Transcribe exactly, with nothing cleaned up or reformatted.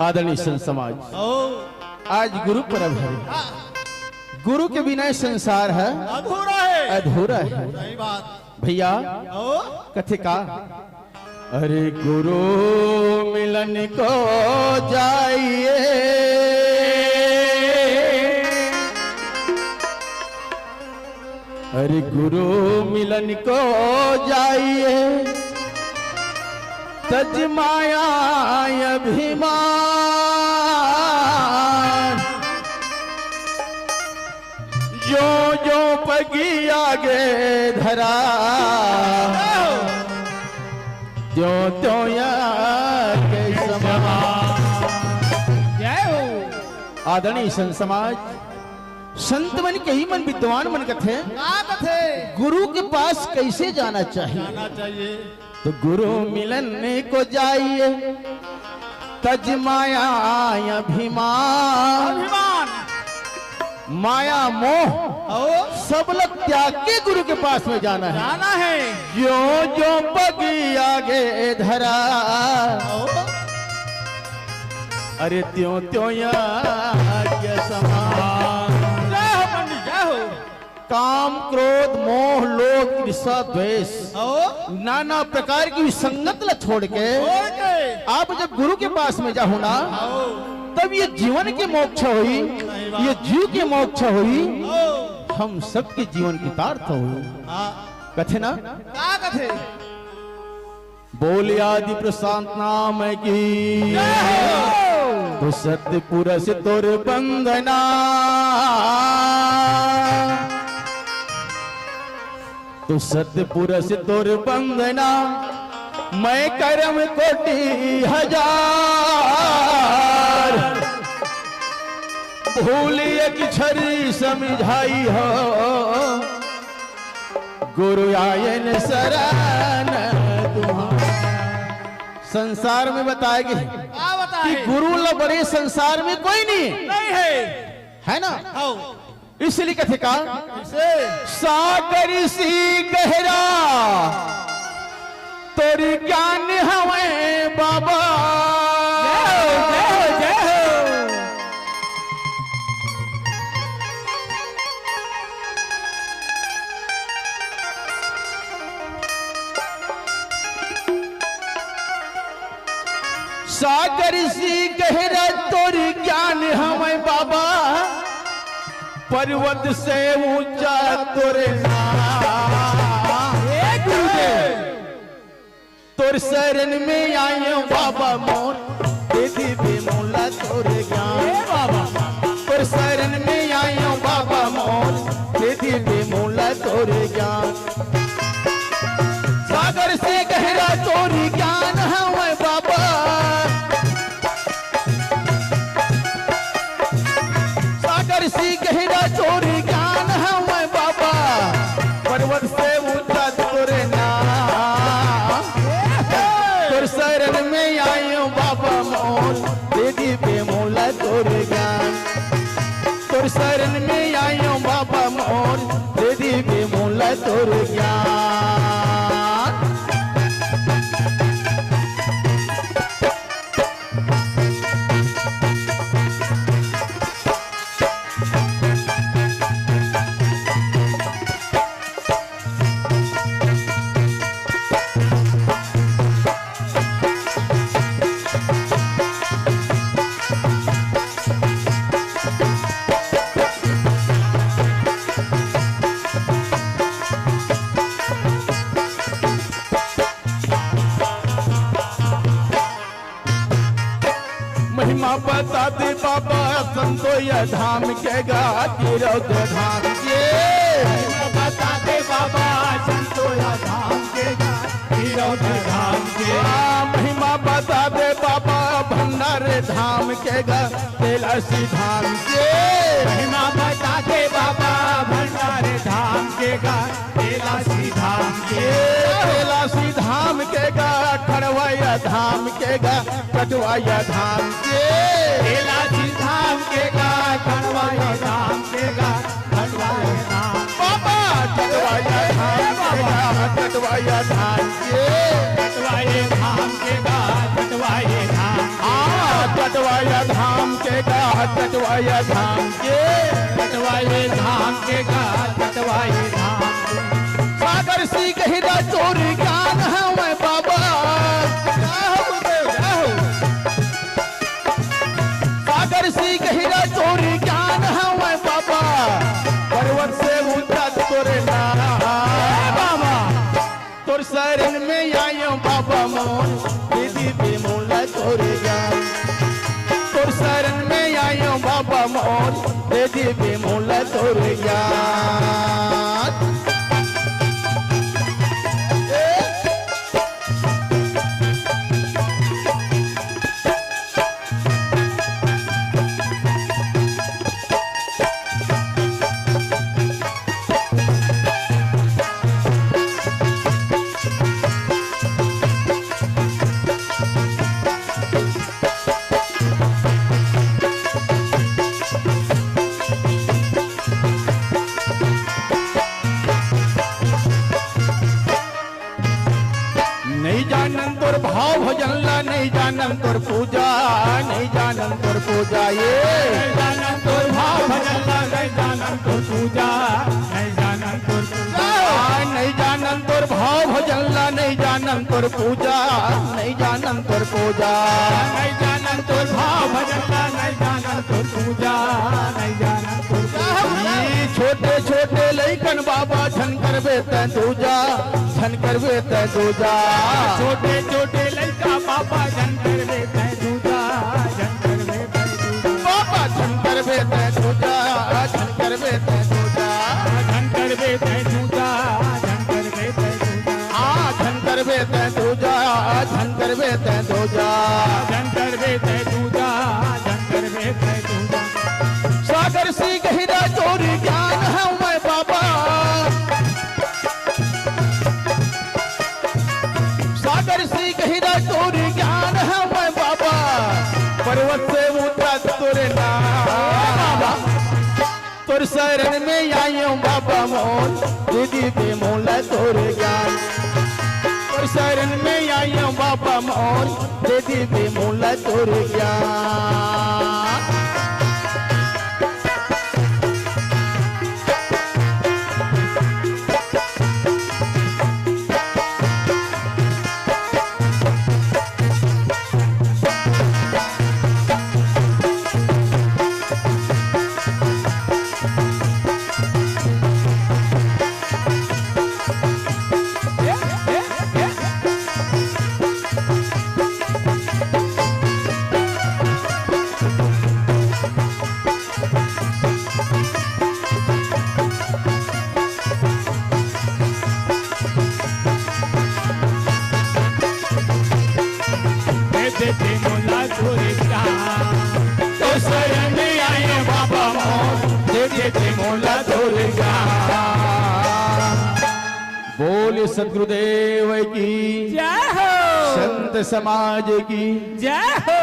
आदरणीय संत समाज, ओ। आज गुरु पर्व है। हाँ। गुरु के बिना ये संसार है अधूरा है। अधूरा है। सही बात। भैया, ओ। कथे का, अरे गुरु मिलन को जाइए, अरे गुरु मिलन को जाइए, तज माया अभिमान। जो जो पगी आगे धरा, त्यों त्यों या के समान। जय हो। आदरणीय संत समाज, संत मन, कई मन विद्वान मन कथे, का कथे? गुरु के पास कैसे जाना चाहिए? जाना चाहिए। तो गुरु मिलन को जाइए, तज माया अभिमान। अभिमान। माया मोह, ओ। सब लग त्याग के गुरु के पास में जाना है। जाना है। जो जो पग आगे धरा, ओ। अरे त्यों त्यों या के समान। जय हो पंडित, जय हो। काम, क्रोध, मोह, लोभ, ईर्ष्या, द्वेष, ओ? नाना प्रकार की संगत ला छोड़ के छोड़ के। आप जब गुरु के पास में जाहू ना, आओ। तब ये जीवन के मोक्ष होई, सही बात। ये जीव के मोक्ष होई, ओ। हम सबके जीवन कृतार्थ होई। हाँ। कथे ना? का कथे? बोल आदि प्रशांत नाम की। जय हो। तो सतपुरुष तोर बंदना, तो सतपुरुष तोर बंदना, मैं करम कोटि हजार, भूल एक छरी समझाई हो। गुरु आयन शरण तुम्हारा। संसार में बताए गे का बताए? कि गुरु ला बड़े संसार में कोई नहीं। नहीं है। है ना? हाँ। इसलिए कथे का? कैसे? सागर सी गहरा तोर ज्ञान हवै बाबा। जय हो, जय हो, जय हो। सागर सी गहरा तोर ज्ञान हवै बाबा, पर्वत से ऊंचा तोर नाम। हे गुरुदेव। तोर शरण में आयो बाबा मोर, दे दीबे मोला तोर ज्ञान। हे बाबा। तोर शरण में आयो बाबा मोर, दे दीबे मोला तोर ज्ञान। सागर से गहरा तोर ज्ञान हवै बाबा। सागर सी गहरा तोर ज्ञान हवै बाबा, पर्वत से ऊंचा तोर नाम। तोर शरण में आयो बाबा मोर, दे दीबे मोला तोर ज्ञान। तोर शरण में आयो बाबा मोर, दे दीबे मोला तोर ज्ञान। महिमा बता दे बाबा संतोया धाम के गा, तिरौत धाम के। महिमा बता दे बाबा संतोया धाम के गा, तिरौत धाम के। आ, महिमा बता दे बाबा भंडार धाम के गा, कैलाशी धाम के। महिमा बता दे बाबा भंडार धाम के गा, कैलाशी धाम के। कैलाशी धाम के गा, खड़वाया धाम के गा, कटवाया धाम के। कैलाशी धाम के गा, खड़वाया धाम के गा, कटवाया धाम। बाबा, कटवाया धाम के गा, कटवाया धाम के। कटवाया धाम के गा, कटवाया धाम। हाँ, कटवाया कटवाया धाम के, कटवाए धाम के गा, कटवाए धाम के। सागर से गहिरा तोर ज्ञान हवय बाबा। जय हो गुरुदेव, जय हो। सागर से गहिरा तोर ज्ञान हवय बाबा, पर्वत से ऊंचा तोरे नाम। ए बाबा, तोर शरण में आयो बाबा मोर, दे दीबे मोला तोर ज्ञान। तोर शरण में आयो बाबा मोर, दे दीबे मोला तोर ज्ञान। ए, नइ जानन तोर भाव भजन ला, नइ जानन तोर पूजा, नइ जानन तोर पूजा ये। नइ जानन तोर भाव भजन ला, नइ जानन तोर पूजा, नइ जानन तोर पूजा। आ, नइ जानन तोर भाव भजन ला, नइ जानन तोर पूजा, नइ जानन तोर पूजा। नइ जानन तोर भाव भजन ला, नइ जानन तोर पूजा, नइ जानन तोर पूजा। ई छोटे छोटे लइकन बाबा झन करबे तैं दूजा, झन करबे तैं दूजा। छोटे छोटे लइका बाबा झन करबे तैं दूजा, झन करबे तैं दूजा। बाबा झन करबे तैं दूजा, झन करबे तैं दूजा। झन करबे तैं दूजा, झन करबे तैं दूजा। आ, झन करबे तैं दूजा, झन करबे तैं दूजा। झन करबे तैं दूजा, झन करबे तैं दूजा। सागर से गहिरा तोर ज्ञान हवय बाबा। सागर से गहिरा तोर ज्ञान हवय बाबा, पर्वत से ऊंचा तोरे नाम। तोर शरण में आयो बाबा मोर, दे दीबे मोला तोर ज्ञान। तोर शरण में आयो बाबा मोर, दे दीबे मोला तोर ज्ञान। दे दे मोला तोर ज्ञान। तोर शरण में आए बाबा मोर, दे दे मोला तोर ज्ञान। बोल सतगुरुदेव की जय हो। संत समाज की जय हो।